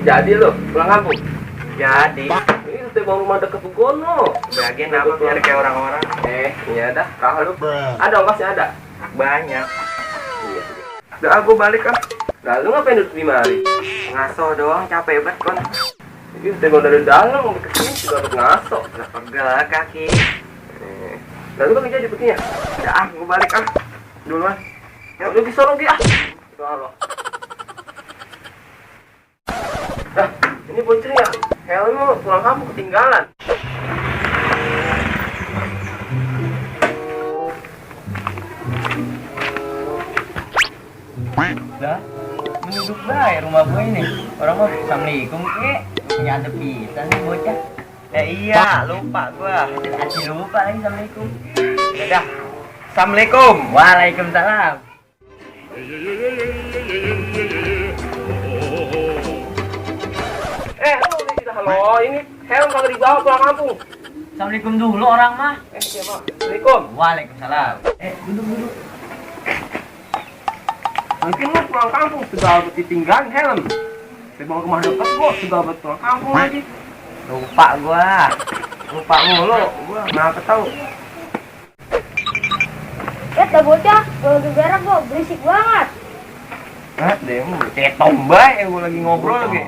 Jadi lo pulang kampung? Jadi Ini teh bang rumah deket Bugono. bagian apa biar kayak orang-orang. Iya dah, kah lu? Ada ongkosnya ada? Banyak. Iya. Udah aku balik ah. Lah lu ngapain duduk di mari? Ngaso doang capek banget kon. Ini teh bang dari dalam mau ke sini juga harus ngaso. Udah pegel kaki. Lalu kan kerja jemputnya? Ya aku balik ah. Duluan. Ya udah bisa rugi ah. Halo. Dah, ini bocor ya. Helm pulang kampung ketinggalan. Dah. Menunduk baik rumah gue ini. Orang mau assalamualaikum kek. Punya ada pita nih bocah. Iya, lupa gua. Masih lupa lagi assalamualaikum. Ya dah. Assalamualaikum. Waalaikumsalam. Lu ini halo, ini helm kagak dibawa pulang kampung. Assalamualaikum dulu orang mah. Siapa? Assalamualaikum. Waalaikumsalam. Duduk. Mungkin lu pulang kampung sudah ditinggalin helm. Saya bawa rumah dekat kok sudah pulang kampung lagi. Lupa gua. Lupa mulu. Gua kenapa tahu. Dah bocah, gue lagi berak kok, berisik banget. Hah, deh, cetom bae gua lagi ngobrol lagi.